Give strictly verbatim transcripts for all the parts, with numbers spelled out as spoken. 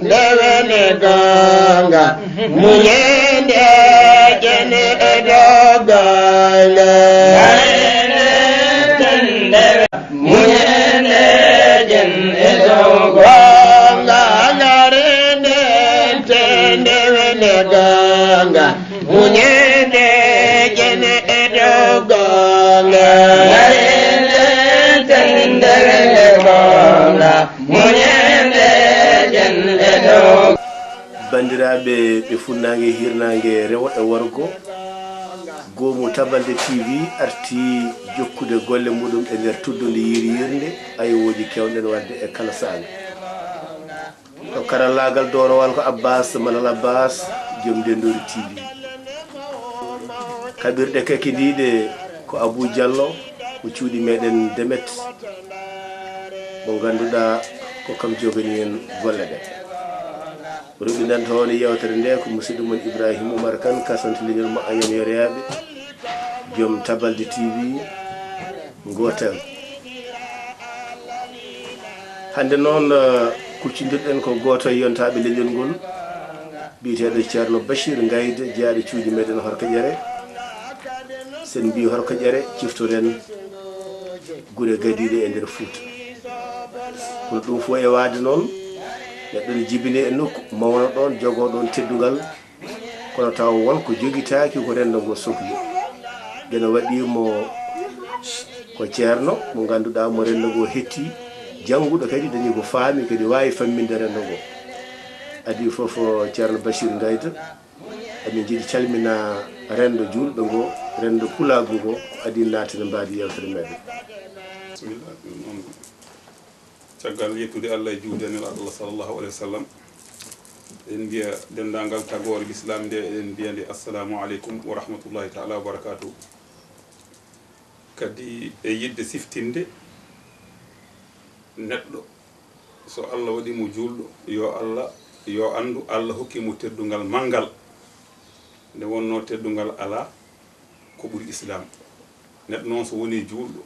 Nde wene goonga, muñeende jene e dow goonga. Muñeende jene e dow goonga, ngarende te nde wene goonga. Muñeende jene e dow goonga. Ngarende te nde wene goonga. Muñeende jene e dow. Banndiraaɓe ɓe funnaange e hiirnaange, rewo e worgo, goomu Tabalde T V arti jokkude golle muɗum e nder tuddo nde yiiri yirnde, ayowooji keewɗen waɗde e kala saanga. To karallaagal doorowal ko Abbas Malal Abbas, joom Ndenndori T V. Kaɓirɗe kakidiiɗe ko Abou Diallo, ko cuuɗi meɗen Demet, mo ngannduɗaa ko kam jogani en golle ɗe. Ruɓindanto on yewtere nde ko musidɗo mon Ibrahima Oumar Kane, kasanto leñol mo Agnam Yoreyaaɓe, joom Tabalde T V, gootel. Hannde noon, eh, kuccindirɗen ko gooto e yontaaɓe leñol ngol, biyeteeɗo Ceerno Bachir Ngayde, jeyaaɗo cuuɗi meɗen Horko Ƴere. Sen mbii Horko Ƴere, ciftoren gure gadiiɗe e nder Fuuta. Kono ɗum fof e waade noon, neɗɗo ne jibine e nokku, mawna ɗoon, jogoo ɗoon teddungal, kono tawa won ko jogitaaki ko renndo ngo sokli. Ene waɗi mo ko ceerno mo ngannduɗaa mo renndo ngo hetti, jannguɗo kadi, dañi ko faami, kadi waawi famminde renndo ngo. Adii fof, Ceerno Bachir Ngayde, emin njiɗi calmina renndo juulɓe ngo, renndo pulaagu ngo, ko adii naatde mbaadi yewtere meɗen. Bismillah. Caggal yettude Allah e juulde e Nelaaɗo Allah sallallahu alayhi wa sallam, eɗen mbiya denndaangal tagoore Lislaam nde, eɗen mbiya nde assalamu aleykum wa rahmatullahi taala wa barakaatuh. Kadi e yiɗde siftinde neɗɗo, so Allah waɗi mo juulɗo, yo Allah, yo anndu Allah hokki mo teddungal manngal, nde wonnoo teddungal alaa ko ɓuri Islaam. Neɗɗo noon so wonii juulɗo,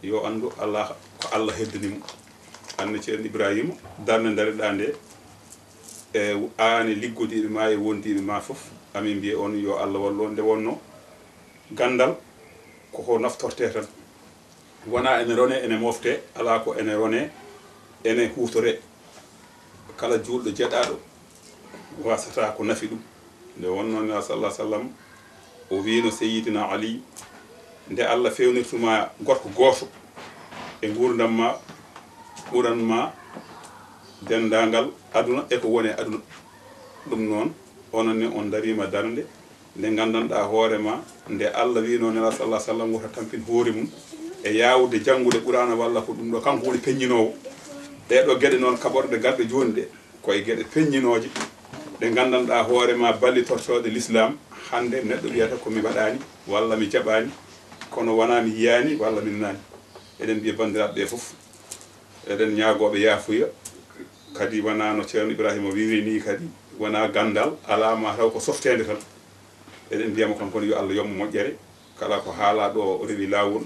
yo anndu alaa ko Allah heddani mo. Anne Ceerno Ibrahima, darnde ndareɗaa nde, e aan e liggodiiɓe ma e wondiiɓe ma fof, amin mbiya on yo Allah wallu on. Nde wonnoo ganndal ko ko naftortee tan. Wonaa ene ronee, ene moftee, alaa ko ene ronee, ene huutoree. Kala juulɗo jeɗaaɗo waasata ko nafi ɗum. Nde wonnoo Nelaaɗo sallallahu alayhi wa sallam, o wiino Seyyidina Ali, nde Allah feewnirtu ma gorko gooto e nguurndam ma, ɓuran ma denndaangal aduna e ko woni e aduna. Ɗum noon, onon ne on ndariima darnde nde nganndanɗaa hoore ma, nde Allah wiino Nelaaɗo sallallahu alayhi wa sallam wota tampin hoore mum e yaawde janngude Qur'aana, walla ko ɗum ɗo kanko woni peññinoowo. Ɗee ɗoo geɗe noon kaɓorɗe garɗe jooni ɗe, ko e geɗe peññinooje ɗe nganndanɗaa hoore ma ballitortooɗe Lislaam. Hannde neɗɗo wiyata ko mi waɗaani, walla mi jaɓaani, kono wonaa mi yiyaani, walla mi nanaani. Eɗen mbiya banndiraaɓe ɓe fof, eɗen ñaagooɓe yaafuya, kadi wonaa no Ceerno Ibrahima wiiri ni, kadi wonaa ganndal, alaa ma taw ko softeende tan. Eɗen mbiya mo kankone yo Allah yoɓ mo moƴƴere, kala ko haalaa ɗo o rewi laawol,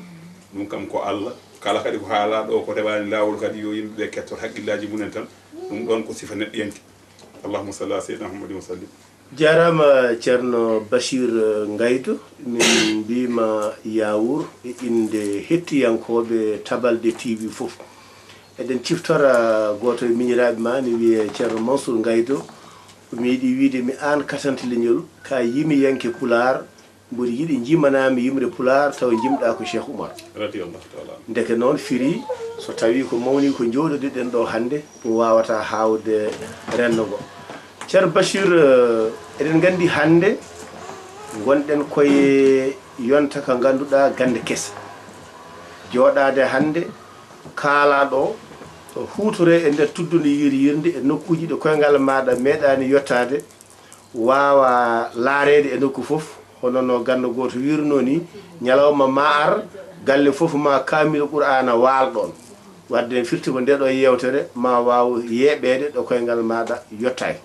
ɗum kam ko Allah, kala kadi ko haalaa ɗo ko rewaani laawol kadi yo yimɓe ɓe ketto haqqillaaji mumen tan, ɗum ɗoon ko sifa neɗɗiyanke. Allahumma salli ala Seydina Muhammadin wa sallim. Jaaraama Ceerno Bachir Ngaydo, min mbiima yaawuur e innde hettiyankooɓe Tabalde T V fof. Eɗen ciftora gooto e miñiraaɓe ma, ne wiyee Ceerno Mansour Ngaydo. Ko mi yiɗi wiyde mi aan katante leñol, ka yimiyanke Pulaar, mboɗo yiɗi njimanaa mi yimre Pulaar, tawa njimɗaa ko Cheikh Oumar. Radiyallahu taala anhu. Ndeke noon firi, so tawii ko mawni ko njooɗoɗen ɗo hannde, ɗum waawata haawde renndo ngo. Ceerno Bachir, eh, eɗen nganndi hannde ngonɗen koye yonta ka ngannduɗaa gannde kese. Jooɗaade hannde kaalaa ɗo, huutoree e nder tuddu ndu yiiri yirnde e nokkuuji ɗo koyngal maaɗa meeɗaani yottaade, waawa laareede e nokku fof, hono no ganndo gooto wiirnoo ni, ñalawma ma ar, galle fof ma kaamil Qur'aana waal ɗoon. Wadde firti ko nde ɗo yeewtere ma waaw yeeɓeede ɗo koyngal maaɗa yottaaki.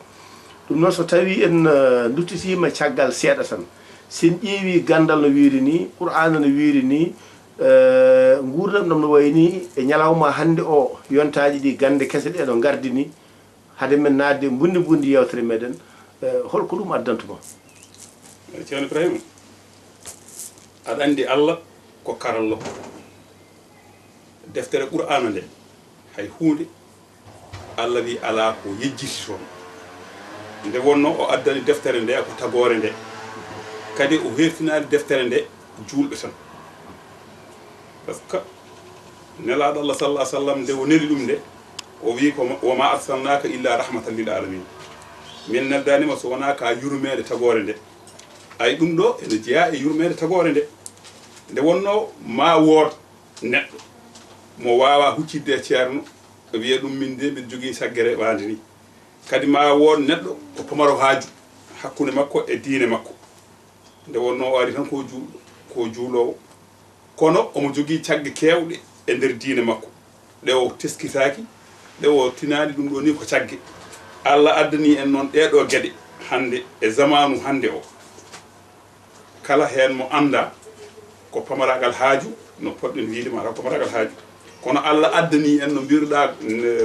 Ɗum noon, so tawii en, eh, nduttitiima caggal seeɗa tan, so en ƴeewii ganndal no wiiri ni, Qur'aana no wiiri ni, eh, nguurndam ɗam no wayi ni, e ñalawma hannde o, yontaaji ɗi gannde kese ɗe no ngardi ni, Hade men naatde mbundi mbundi yewtere meɗen, eh, holko ɗum addantuma? Ceerno Ibrahima, aɗa anndi Allah ko karallo. Deftere Qur'aana nde, hay huunde Allah wi alaa ko yejjiti toon. Nde wonno o addani deftere nde ko tagoore nde, kadi o heertinaani deftere nde juulɓe tan. Parce que Nelaaɗo Allah sallallahu alaihi wasallam nde o neli ɗum nde, o wi ko, "Wa ma arsalnaka illa rahmatan lil alamin." Min neldanima so wona ka yurmeende tagoore nde. Ay ɗum ɗo ene jeya e yurmeende tagoore nde. Nde wonno ma wood neɗɗo mo wawa huccitde e ceerno, wiya ɗum min de mbiɗa jogii saggere waande ni. Kadi ma wood neɗɗo ko pamaro haaju hakkunde makko e diine makko. Nde wonno o ari tan ko juulɗo, ko juuloowo. Kono omo jogii cagge keewɗe e nder diine makko, ɗe o teskitaaki, ɗe o tinaani ɗum ɗo ni ko cagge. Allah addani en noon ɗee ɗoo geɗe hannde e zamaanu hannde o. Kala heen mo annda ko pamaragal haaju, no poɗɗen wiyde ma ko pamaragal haaju. Kono Allah addani en no mbiruɗa,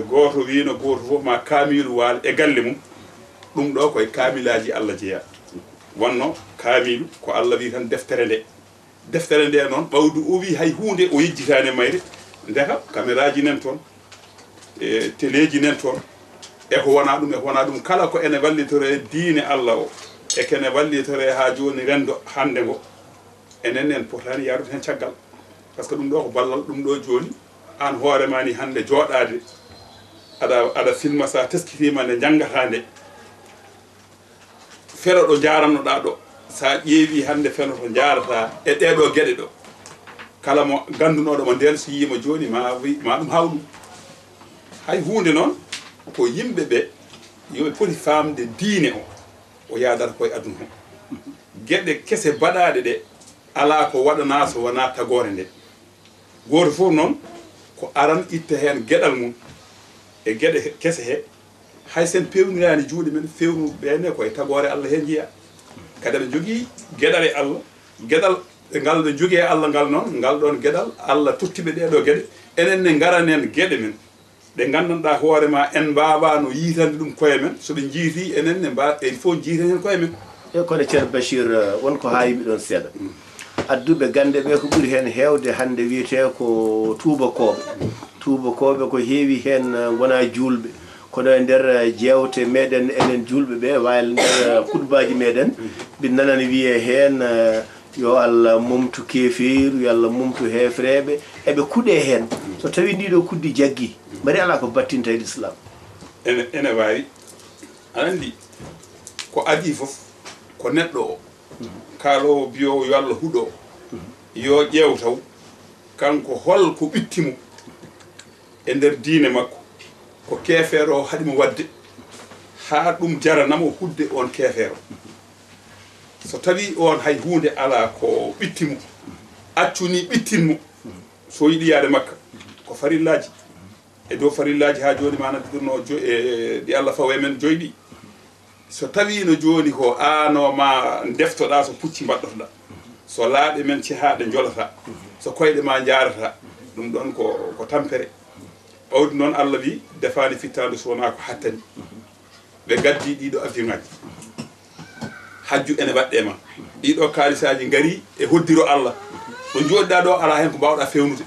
gooto wiino gooto fof ma kaamilu waal e galle mum. Ɗum ɗo koye kaamilaaji Allah jeya. Wonno kaamilu ko Allah wi tan deftere nde. Deftere nde noon, ɓawdu o wi hay huunde o yejjitaani e mayre, ndeka kameraaji nen toon, e teleeji nen toon, e ko wona ɗum, e ko wona ɗum, kala ko ene wallitore diine Allah o, e kene wallitore haa jooni renndo hannde ngo, enen en potaani yaarude heen caggal. Parce que ɗum ɗo ko ballal, ɗum ɗo jooni, aan hoore ma ni hannde jooɗaade, aɗa, aɗa filma, sa teskitiima nde njanngataa nde, felo ɗo njarannoɗaa ɗo, sa ƴeewi hannde felo to njarata e ɗee ɗoo geɗe ɗo, kala mo ganndunooɗo mo ndeen so yiima jooni ma wi, ma ɗum hawɗum. Hay huunde noon ko yimɓe ɓe yo ɓe poti faamde diine o, o yaadata koye aduna o. Geɗe kese baɗaaɗe ɗe alaa ko waɗanaa so wonaa tagoore nde. Gooto fof noon ko aran itta heen geɗal mum e geɗe he, kese he. Hay sen peewniraani juuɗe men, feewnu ɓeene ko e tagoore Allah heen njeya. Kadi aɓe njogii geɗal e Allah, geɗal ɓe ngal ɓe njogii e Allah ngal noon, ngal ɗoon geɗal Allah tottiɓe ɗee ɗoo geɗe. Enen ne ngaranen geɗe men. Ɗe nganndanɗaa hoore ma en mbaawano yiitande ɗum koye men, so ɓe njiiti enen ne mba, il faut njiiten heen koye men. E kono Ceerno Bachir, eh, won ko haa yimɓe ɗoon seeɗa. Adduɓe gannde ɓe ko ɓuri heen heewde hannde wiyetee ko tuubakooɓe. Tuubakooɓe ko heewi heen, eh, ngonaa juulɓe. Kono e nder, eh, jeewte meɗen enen juulɓe ɓe, walla nder, eh, khutbaaji meɗen, mbiɗa nanani wiyee heen, eh, yo Allah momtu keefeeru, yo Allah momtu heefereeɓe, eɓe kuɗee heen. So tawii ndii ɗoo kuddi jaggii, mbaɗi alaa ko battinta e Lislaam. Ene, ene waawi. Aɗa anndi, ko adii fof, ko neɗɗo o, kaaloowo biyoowo yo Allah huɗo o, yo ƴeew taw, kanko hol ko ɓitti mo e nder diine makko, ko keefeero o haɗi mo waɗde, haa ɗum jarana mo huɗde oon keefeero. So tawii oon hay huunde alaa ko ɓitti mo, accu ni ɓittin mo, so yiɗi yahde Makka, ko farillaaji. E dow farillaaji haa jooni ma noddirno jo, e, e, ɗi Allah fawi e men joyi ɗi. So tawii no jooni ko aan o ma ndeftoɗaa, so pucci mbaɗɗotoɗaa, so laaɗe men cehaaɗe njolata, so koyɗe ma njaarata, ɗum ɗoon ko, ko tampere. Ɓawdi noon Allah wi defaani fittaandu so wonaa ko hattani. Ɓe ngaddi ɗiɗo avion ngaji. Hajju ene waɗɗe ma. Ɗiɗo kaalisaaji ngari e hoddiro Allah. Ɗo njooɗiɗaa ɗo alaa heen ko mbaawɗaa fewnude.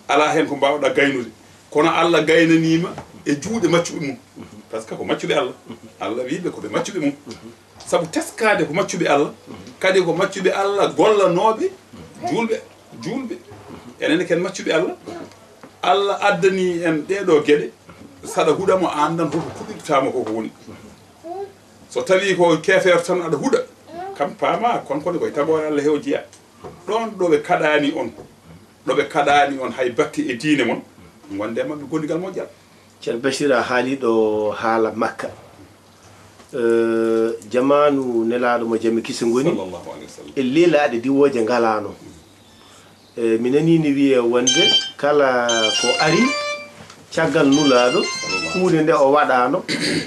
Alaa heen ko mbaawɗaa gaynude. Kono Allah gaynaniima e juuɗe maccuɓe mum. Parce que ko maccuɓe Allah. Allah wi ɓe ko ɓe maccuɓe mum. Sabu teskaade ko maccuɓe Allah, kadi ko maccuɓe Allah gollanooɓe juulɓe, juulɓe. Enen ken maccuɓe Allah. Allah addani en ɗee ɗoo geɗe, saɗa huɗa mo a anndan fof ko puɗɗirtaama ko ko woni. So tawii ko keefeero tan aɗa huɗa, kam paama kon kone koye tagoore Allah heew jeya. Ɗoon ɗo ɓe kaɗaani on, ɗo ɓe kaɗaani on hay batte e diine mon, ngonde e maɓɓe gondigal moƴƴal. Ceerno Bachir, a haali ɗo haala Makka. Eh, jamaanu Nelaaɗo mo jam e kise ngoni, e lelaaɗe diwooje ngalaano. Eh, mi nanii ni wiyee wonde kala ko ari caggal Nulaaɗo, huunde nde o waɗaano,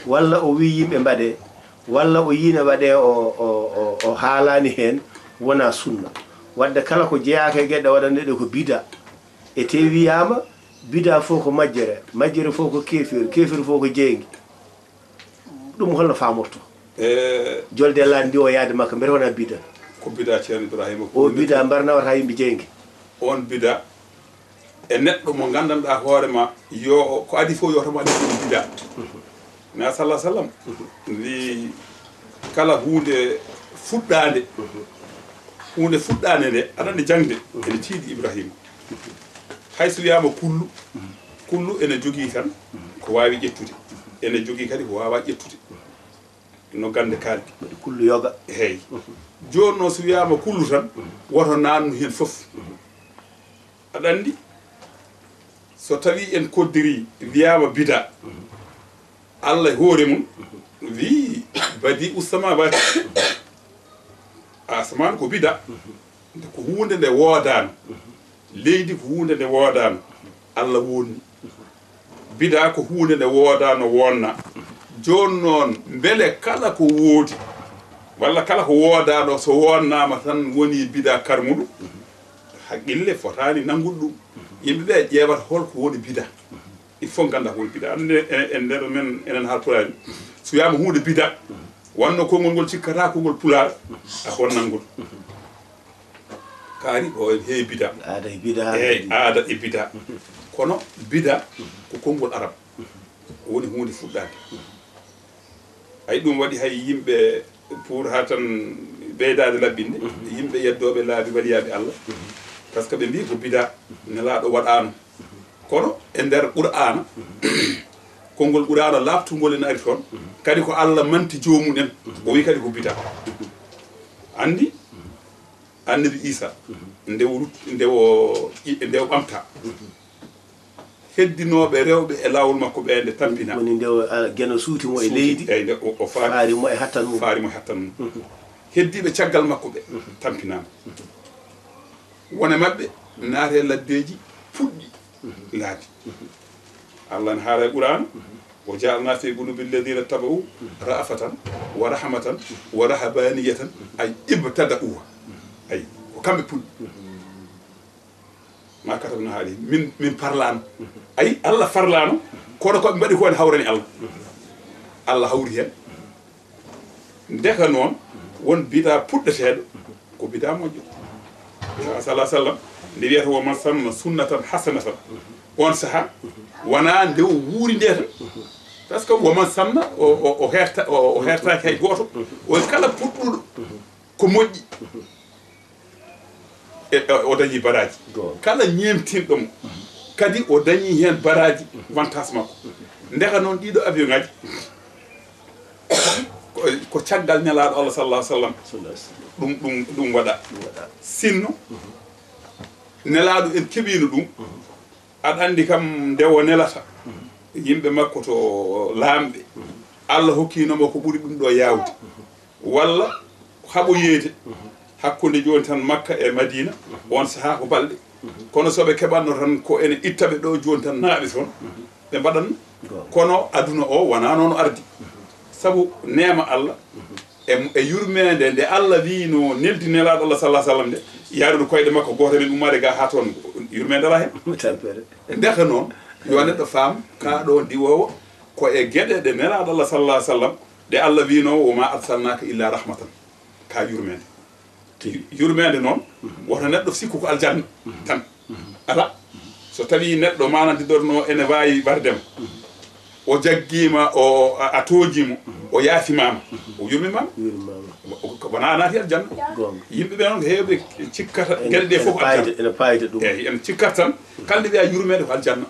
walla o wii yimɓe mbaɗee, walla o yiina waɗee, o, o, o, o haalaani heen, wonaa sunna. Waɗde kala ko jeyaaka e geɗe waɗanɗe ɗe ko bidaa. E tee wiyaama bidaa fof ko majjere, majjere fof ko keefeeru, keefeeru fof ko jeynge. Ɗum holno faamorto? E jolde laaɗe ndi o yaade makka, mbete wona bida? Ko bida, Ceerno Ibrahima, ko o bida mbar nawata yimɓe jeynge. On bida e neɗɗo mo nganndanɗaa hoore ma, yo ko adi fof yo tama adi fof bida. Na sallah sallam ndi kala huunde fuɗɗaande, huunde fuɗɗaande nde aɗa anndi jaŋde ene tiiɗi Ibrahima. Hay so wiyaama kullu, kullu ene jogii tan ko waawi ƴettude, ene jogii kadi ko waawaa ƴettude. No gannde kaaldi. Kullu yoga. Eey. Jooni noon so wiyaama kullu tan, woto naannu heen fof. Aɗa anndi, so tawii en koddiri wiyaama bida, Allah e hoore mum wii badi ussamawati. Asamaan ko bida, ko huunde nde woodaano. Leydi ko huunde nde woodaano. Allah woonni. Bida ko huunde nde woodaano, woonna. Jooni noon, mbele kala ko woodi walla kala ko woodaano so woonnaama tan woni bida karmuɗo? Haqqille fotaani nanngude ɗum. Yimɓe ɓe ƴeewata hol ko woni bida. Il faut ngannda ko woni bida. Annde e, e nder men enen haalpulaar, so wiyaama huunde bida, wonno konngol ngol cikkata konngol pulaar, a bonnan ngol. Kaari ko en heewi bida. Aada e bida. Eey, aada e bida. Kono bida ko konngol arab. Woni huunde fuɗɗaande. Ay, ɗum waɗi hay yimɓe, pour haa tan ɓeydaade laɓɓinde, yimɓe yeddooɓe laabi waliyaaɓe Allah. Parce que ɓe mbii ko bida, nelaaɗo waɗaano. Kono e nder Qur'aana, konngol Qur'aana laaɓtungol ene ari toon. Kadi ko Allah manti joomum en, o wii kadi ko bida. Anndi, Annabi Iisa, nde o rut-, nde o, nde o ɓamta, heddinooɓe rewɓe e laawol makko ɓe nde tampina. Woni nde o, a, Geno suuti mo e leydi, eey, nde o, o faari, faari mo e hattan mum. Faari mo e hattan mum. Heddiiɓe caggal makko ɓe tampinaama. Won e maɓɓe naati e laddeeji puɗɗi laabi. Allah ne haala e Qur'aana, "Wa ja'alna fi qulubi alladhina taba'u ra'fatan wa rahmatan wa rahabaniyatan ay ibtada'uha." Ay, ko kamɓe puɗɗi. "Ma katabna alayhim." Min, min parlaano. Ay, Allah farlaano, kono ko ɓe mbaɗi ko ne hawrani Allah. Allah hawri heen. Ndeka noon, won bida puɗɗeteeɗo, ko bida moƴƴo. Sallallahu sallam, nde wiyata, "Wa man sanna sunnatan hasanatan." On saha, wona nde o wuuri nde tan. Parce que wa man sanna, o, o, o herta-, o, o hertaaki hay gooto. O kala puɗɗuɗo ko moƴƴi. E, e, o dañi baraaji. Goonga. Kala ñeemtinɗo mo, kadi o dañi heen baraaji, vantage makko. Ndeka noon ɗiɗo avion ngaji, ko, ko caggal Nelaaɗo Allah sallallahu alaihi wasallam ɗum, ɗum, ɗum waɗa. Ɗum waɗa. Sinno, Nelaaɗo en keɓiino ɗum, aɗa anndi kam nde o nelata yimɓe makko to laamɓe, Allah hokkiino mo ko ɓuri ɗum ɗo yaawde. Walla haɓoyeede hakkunde jooni tan Makka e Madiina, on sahaa ko balɗe. Kono so ɓe keɓanno tan ko ene itta ɓe ɗo jooni tan naaɓe toon, ɓe mbaɗan. Goonga. Kono aduna o wonaa noon ardi. Sabu neema Allah e, e yurmeende nde Allah wiino neldi Nelaaɗo Allah sallallahu alaihi wasallam nde, yaarude koyɗe makko gooto men ummaade ga haa toon, yurmeende alaa heen. Tampere. Ndeka noon, yo neɗɗo faam, kaa ɗo diwoowo, ko e geɗe ɗe Nelaaɗo Allah sallallahu alaihi wasallam, ɗe Allah wiino, "Wa ma arsalnaaka illa rahmatan." Ka yurmeende. Tigi. Yurmeende noon, woto neɗɗo sikku ko aljanna tan. Alaa. So tawii neɗɗo maana didorno ene waawi warde ma, o jaggiima, o, a, a tooñii mo, o yaafimaama, o yurmimaama. Yurmimaama. Ko, ko, wonaa a naati aljanna. Goonga. Yimɓe ɓe noon ko heewɓe cikkata geɗe ɗe fof ko aljanna. Ene paayde, ene paayde ɗum. Eeyi, en cikkata tan, kala nde wiyaa yurmeende ko aljanna.